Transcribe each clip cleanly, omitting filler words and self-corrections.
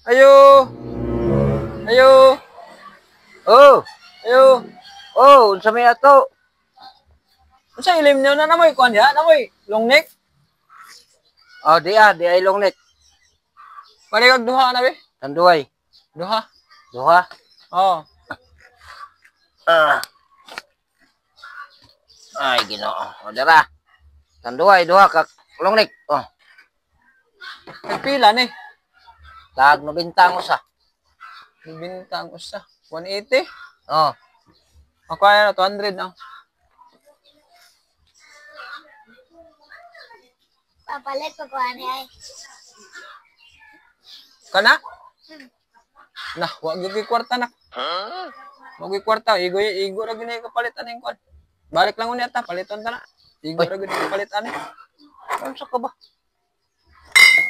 Ayo. Ayo. Oh, Ayo. oh, unsa may ato? Unsa ilim niyo na namoy kuan ya? Namoy long neck. Oh, di ah, di ay long neck. Pare kag duha na be. Tanduay. Duha. Duha. Oh. Ah. Ay, Ginoo. O, dara. Tanduay, duha ka long neck. Oh, Nagpila ni. Tag 90 ang usa. Bibinta ang usa. 180. Oh, Ako ay 200 na. Papalit pa ko ani ay. Kana? Nah, wa gyud koy kwarta nak. Wa gyud kwarta, igo igo ra gyud kapalit aning kuan. Balik lang unya ta, paliton ta na. Igo ra gyud kapalit ani. Unsa ka ba?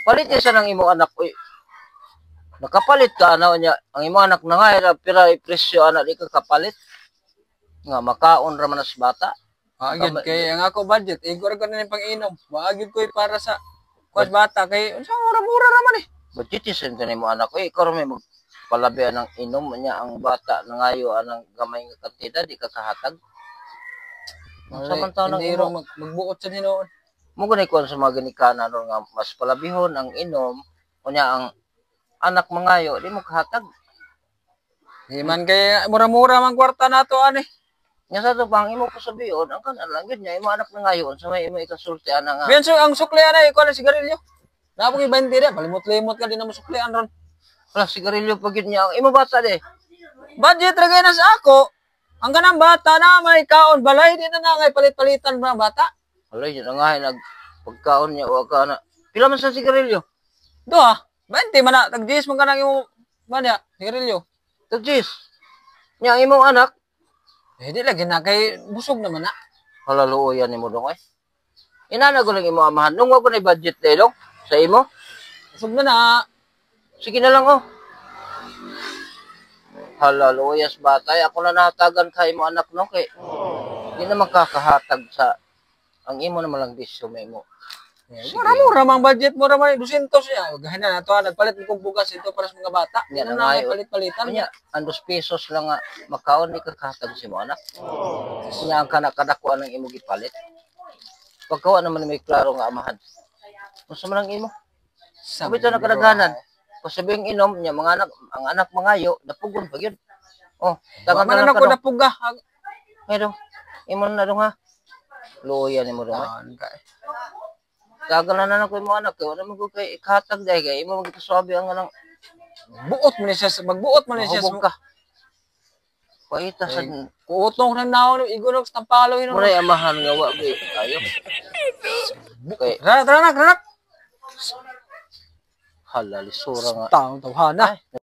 Palit niya sa nang imo anak, uy. Nakapalit ka ana niya. Ang imo anak na nga pira presyo ana di ka kapalit. Nga makaon ra man as bata. Ah, gyud kay ang ako budget, igo ra gyud ni pang-inom. Wa gyud koy para sa kuan bata kay unsa mura-mura ra man eh. Budget sa ni mo anak, uy, ikaw ra may magpalabi ang inom niya ang bata nangayo anang gamay nga kantidad di ka kahatag. Unsa man taon ang Hindi ro imo? Magbuot sa hinuon. Mo gani kuan sa mga ginikanan ron nga mas palabihon ang inom unya ang anak mangayo di mo kahatag. Di man kay mura-mura man kwarta nato ani. Nya sa to pang imo pasabion ang kanan lang gyud niya imo anak nangayo unsa may imo ikasulti ana nga. Biyan so ang sukli ana ikaw na sigarilyo. Napong i-20 ra, palimot-limot ka di na mo suklian ron. Wala sigarilyo pa gyud niya ang imo bata de. Budget ra kay na sa ako. Ang kanang bata na may kaon balay di na na ngay palit-palitan ba ang bata. Wala yun ang nga nag pagkaon niya wa ka na. Pila man sa sigarilyo? Duha, 20 man na tag 10 man kanang imo man ya, sigarilyo. Tagis. Nya ang imong anak Eh di lagi na kay busog naman na. Hala luoyan nimo dong ay. Inana ko lang imo amahan nung wa ko na budget dai dong sa imo. Busog na na. Sige na lang oh. Hala luoyas batay ako na nahatagan kay imo anak no kay di na makakahatag sa ang imo naman lang bisyo may mo. Eh, mura-mura mang budget mo ra man 200 ya. Gahin na nato nagpalit mo kog bugas ito para sa mga bata. Di Yan na ang na ngayon. palit-palitan. Unya, ang 2 pesos lang nga makaon di ka kahatag sa imo anak. Unya ang kanak kadakuan ng imo gipalit. Pagkawa naman may klaro nga amahan. Unsa man ang imo? Sabi Sabi na kadaghanan. Pasabing inom niya mga anak, ang anak mangayo napugon pa gyud. Oh, Tagan tagan man na na lang ko ka dong. napuga. Ay dong. Imo na dong ha. Luoya nimo dong. Taon ka. Tagan na na ko imo anak kay wala man ko kay ikahatag dai kay imo magipaswabe ang anang Buot man ni siya, magbuot man ni siya. mahubog ka. Paita sa Kuutong nang naon igo nog tampalo hinuon. Muray amahan nga wa gyud ayo. Kay Tara, tara na, tara na. Hala lisura nga. Taon tawhana.